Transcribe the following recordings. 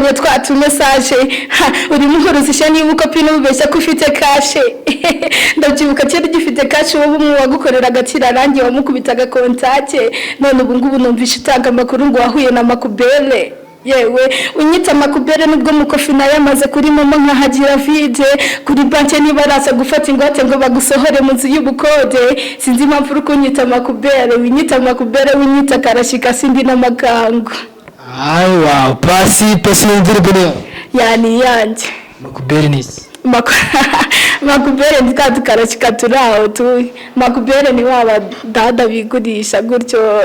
Mbonye twa tumessage. Ha, urimo uhuruzisha niba ukopi n'ubeshya ko ufite cash. Ndabyibuka kera ugifite cash, wowe umwe wagukorera agakira rangi wamukubitaga contact. None ubu ngubu numvishe utanga amakuru ngo wahuye na makubere. Yewe, unyita makubere nubwo mukofi nayo amaze kuri momo nkahagira vide kuri banki, ntibaraza gufata ingwate ngo bagusohore mu nzu y'ubukode. Sinzi impamvu uri kunyita makubere. Winyita makubere, winyita karashika, sindi n'amagango. Ayi, wow, Pasi, Pasi, indirimbo niyo? Yani yanjye. Makuberi ni iki? Makubere ni twa tukarashika turi aho tu. Makubere ni wa badada bigurisha gutyo.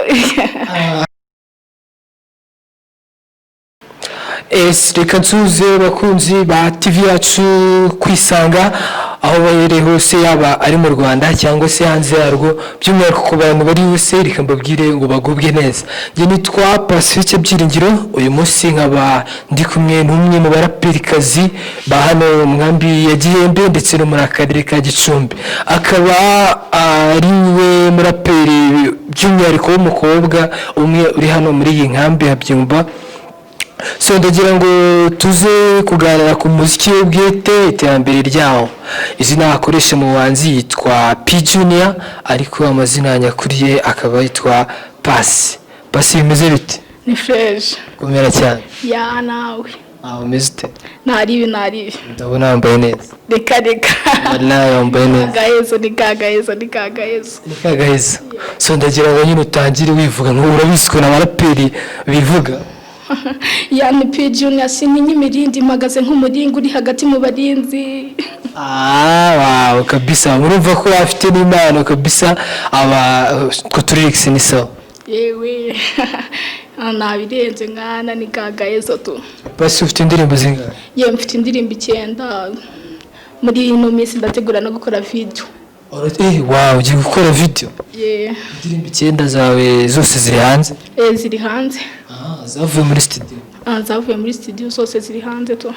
Ese reka nsuhuze abakunzi ba TV yacu kwisanga aho bahereye hose, yaba ari mu Rwanda cyangwa se hanze yarwo, by'umwihariko ku bantu bari hose, reka mbabwire ngo bagubwe neza. Njye nitwa Pacifique Byiringiro. Uyu munsi nkaba ndi kumwe n'umwe mu baraperikazi ba hano mu nkambi ya Gihembe ndetse no muri akarere ka Gicumbi, akaba ari we muraperi by'umwihariko w'umukobwa umwe uri hano muri iyi nkambi ya Byumba. So ndagira ngo tuze kuganira ku muziki we bwite, iterambere ryawo. Izina akoresha mu buhanzi yitwa P Junior, ariko amazina nyakuri ye akaba yitwa Pasi. Pasi, bimeze bite? Ni fresh. Komera cyane. Ya, nawe. Ah, umeze ute? Ntaribi, ntaribi. Ndabona wambaye neza. Reka reka. Wallahi wambaye neza. Gahezo ni kagahezo, ni kagahezo. Ni kagaheza. So ndagira ngo nyine utangire wivuga, ngo urabizi ukuntu abaraperi bivuga. Yani P Junior, sintinya imirindi, mpagaze nk'umuringa uri hagati mu barinzi. Ah, wow, kabisa murumva ko afite n'impano kabisa. Aba two turirics ni sawa. Yewe, nabirenze mwana, ni kagahezo tu. Basi ufite indirimbo zingahe? Yewe, mfite indirimbo 9. Muri ino minsi ndategura no gukora video. Wow, ugiye gukora video? Yeah. Indirimbo 9 zawe zose ziri hanze? Eh, ziri hanze. Ah, zavuye muri studio? Ah, zavuye muri studio zose ziri hanze tu.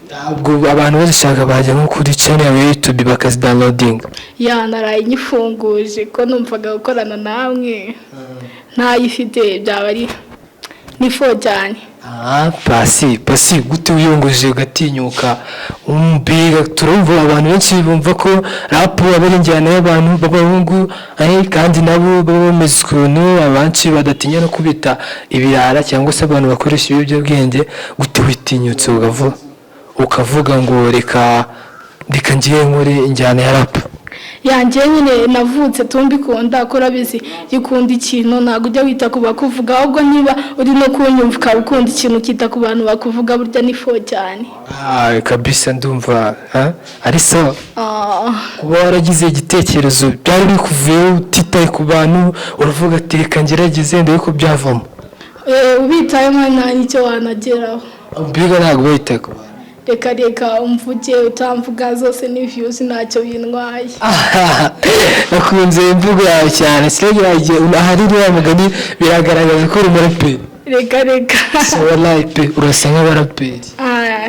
Ntabwo abantu bazishaka bajya nko kuri channel yawe ya YouTube bakazidownloadinga? Ya, naraye nyifunguje ko numvaga gukorana namwe ntayifite byaba ari ni fo cyane. Ah, Pasi, Pasi, gute wiyongoje ugatinyuka? Mbega turumva abantu benshi bumva ko rap aba ari injyana y'abantu b'abahungu, kandi nabo baba bameze ukuntu, abenshi badatinya no kubita ibirara cyangwa se abantu bakoresha ibiyobyabwenge. Gute witinyutse ukavuga ngo reka reka ngiye nkore injyana ya rap? Yanjye nyine navutse tumbikunda, ko urabizi iyo ukunda ikintu ntabwo ujya wita ku bakuvuga. Ahubwo niba uri no kunyumva ukaba ukunda ikintu ukita ku bantu bakuvuga, burya ni fo cyane. Ah, kabisa ndumva ari sawa. Ah. Kuba waragize igitekerezo byari bikuvuyeho utitaye ku bantu, uravuga ati reka ngerageze ndebe ko byavamo. Ubitayeho nta n'icyo wanageraho. Mbega ntabwo witaye ku bantu? Reka reka, umvuge utamvuga zose ni views, ntacyo bintwaye. Nakunze imvugo yawe cyane. Sinagerageje ahari uriya mugani, biragaragaza ko uri umuraperi. Reka reka. So wallahi pe, urasa nk'abaraperi. Ah,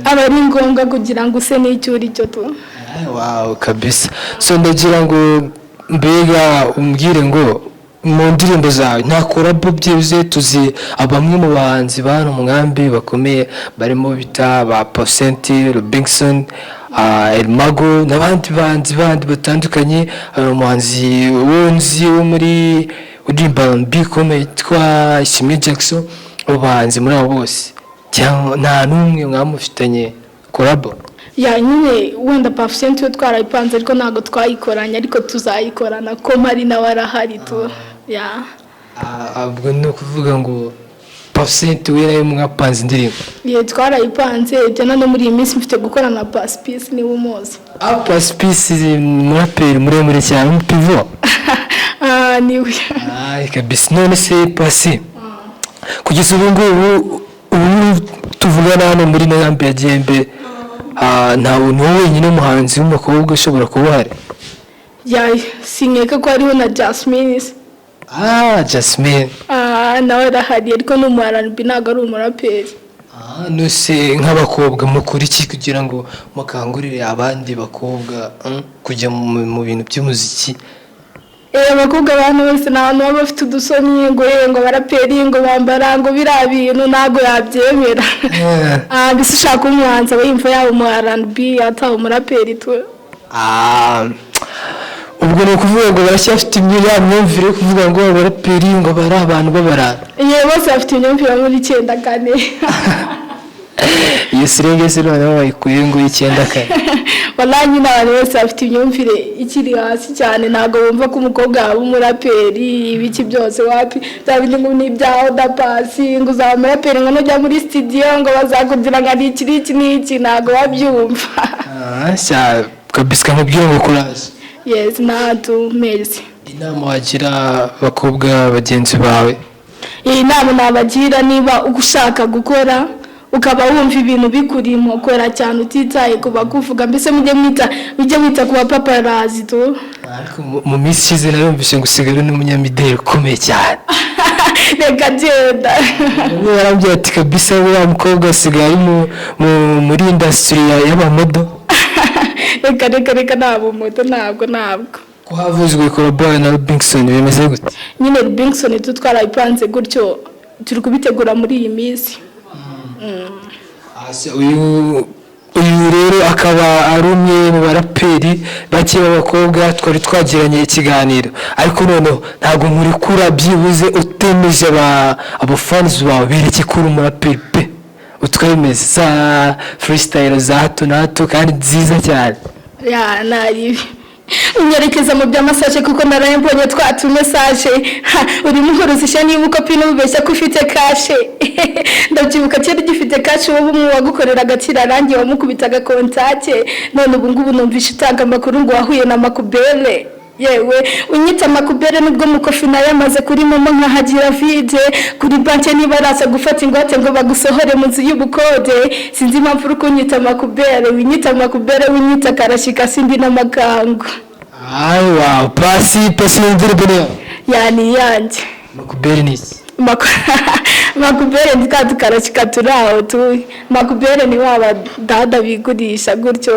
aba ari ngombwa kugira ngo use n'icyo uri cyo tu. Ah, wow, kabisa. So ndagira ngo mbega umbwire ngo mu ndirimbo zawe nta collabo byibuze? Tuzi bamwe mu bahanzi ba hano mu nkambi bakomeye barimo bita ba Pacenti, Robinson, Elmago n'abandi bahanzi bandi batandukanye. Hari umuhanzi wunzi wo muri uririmba R&B ikomeye yitwa Ishimwe Jackson. Abo bahanzi, muri abo bose cyangwa nta n'umwe mwamufitanye collabo? Ya, nyine wenda Pafusenti we twarayipanze, ariko ntabwo twayikoranye, ariko tuzayikorana ko mpari nawe arahari tu, ya. Ah, ubwo ni ukuvuga ngo Pafusenti we nawe mwapanze indirimbo? Ye, twarayipanze. Ibyo none muri iyi minsi mfite gukorana na Pasipisi, niba umuzi. Ah, Pasipisi, umuraperi muremure cyane, umupivo? Ah, niwe. Ay, kabisa. None se Pasi, kugeza ubu ngubu, ubu tuvugana hano muri nkambi ya Gihembe, nta ni wowe wenyine muhanzi w'umukobwa ushobora kuba uhari? Ya, sinkeka ko hariho na Jasmine. Ah, Jasmine. Ah, nawe arahari, ariko ni umu R&B, ntabwo ari umuraperi. Ah, nose nk'abakobwa mukora iki kugira ngo mukangurire abandi bakobwa kujya mu bintu by'umuziki? Abakobwa abantu bose ni abantu baba bafite udusoni, ngo ngo abaraperi ngo bambara ngo biriya bintu, ntabwo yabyemera. Mbese ushaka umuhanzi aba yumva yaba umu R&B, ataba umuraperi tu. Ubwo ni ukuvuga ngo baracyafite ya myumvire yo kuvuga ngo abaraperi ngo bari abantu b'abarara? Ye, bose bafite imyumvire muri 94. Iyo sirenge se noneho wayikuye ngo 94? Wallahi, nyine abantu bose bafite imyumvire ikiri hasi cyane, ntabwo bumva ko umukobwa yaba umuraperi, ibiki byose, wapi. Bya bindi ngo ni ibya Oda Paccy, ngo uzaba umuraperi ngo nujya muri studio ngo bazakugira ngo ni iki n'iki n'iki, ntabwo babyumva. Sha kabisa, nkubwire ngo courage. Yes, natu mezi. Inama wagira abakobwa bagenzi bawe? Iyi nama nabagira, niba ushaka gukora, ukaba wumva ibintu bikurimo, kora cyane utitaye ku bakuvuga. Mbese mujye mwita ku bapaparazzi tu. Ariko mu minsi ishize narumvise ngo usigaye uri n'umunyamideli ukomeye cyane. Reka genda. Umwe yarambwiye ati: "Kabisa uriya mukobwa asigaye ari muri industry y'abamodel." Reka, reka, reka, ntabwo moto, ntabwo, ntabwo. Ko havuzwe collabo na Robinson, bimeze gute? Nyine Robinson tu twarabipanze gutyo, turi kubitegura muri iyi minsi. Ase uyu rero akaba ari umwe mu baraperi bake b'abakobwa twari twagiranye ikiganiro, ariko noneho ntabwo nkurekura byibuze utemeje abafans bawe, bereke ko uri umuraperi pe, utwemeze za freestyle za hato na hato kandi nziza cyane. Ya, naribi unyerekeza mu by'amasaje, kuko naraye mbonye twa tumessage. Urimo uhuruzisha niba ukopi n'ubeshya ko ufite cash. Ndabyibuka kera ugifite cash, wowe umwe wagukoreraga kirarangiye wamukubitaga contact. None ubu ngubu numvishe utanga amakuru ngo wahuye na Makubere. Yewe, unyita Makubere nubwo mukofi nayo amaze kuri momo nkahagira vide kuri banki, niba araza gufata ingwate ngo bagusohore mu nzu y'ubukode. Sinzi impamvu uri kunyita Makubere. Winyita Makubere, winyita Karashika, sindi n'amakango. Ayiwa, Paccy, Paccy, indirimbo niyo? Yani yanjye. Makuberi ni iki? Makubere ni twa tukarashika turi aho tu. Makubere ni wa badada bigurisha gutyo.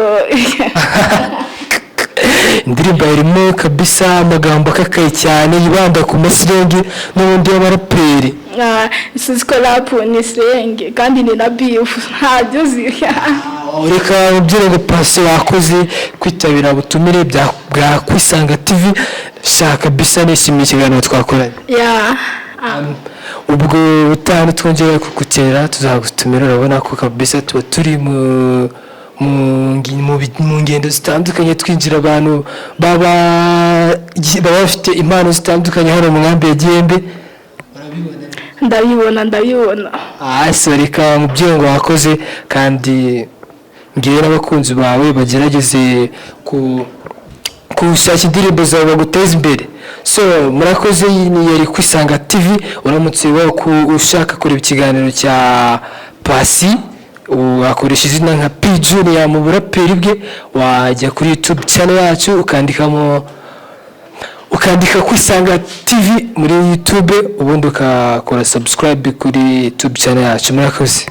Indirimbo irimo kabisa amagambo akakaye cyane, yibanda ku maslang n'ubundi y'abaraperi. Sinzi ko rap ni slang kandi ni na beef, ntabyo uzi. Reka mubwire ngo Paccy, wakoze kwitabira ubutumire bwa Kwisanga TV. Shaka bisa nishimiye ikiganiro twakoranye. Ya. Ubwo ubutaha nitwongera kugukenera tuzagutumira. Urabona ko kabisa tuba turi mu ngendo zitandukanye, twinjira abantu baba bafite impano zitandukanye hano mu nkambi ya Gihembe. Ndabibona, ndabibona. So reka mubyeyi ngo wakoze, kandi mbwire n'abakunzi bawe bagerageze ku gushaka indirimbo zawe baguteza imbere. So murakoze, iyi ni yari Kwisanga TV. Uramutse ushaka kureba ikiganiro cya Paccy, wakoresha izina nka P Junior mu buraperi bwe, wajya kuri YouTube channel yacu, ukandikamo, ukandika Kwisanga TV muri YouTube, ubundi ukakora subscribe kuri YouTube channel yacu. Murakoze.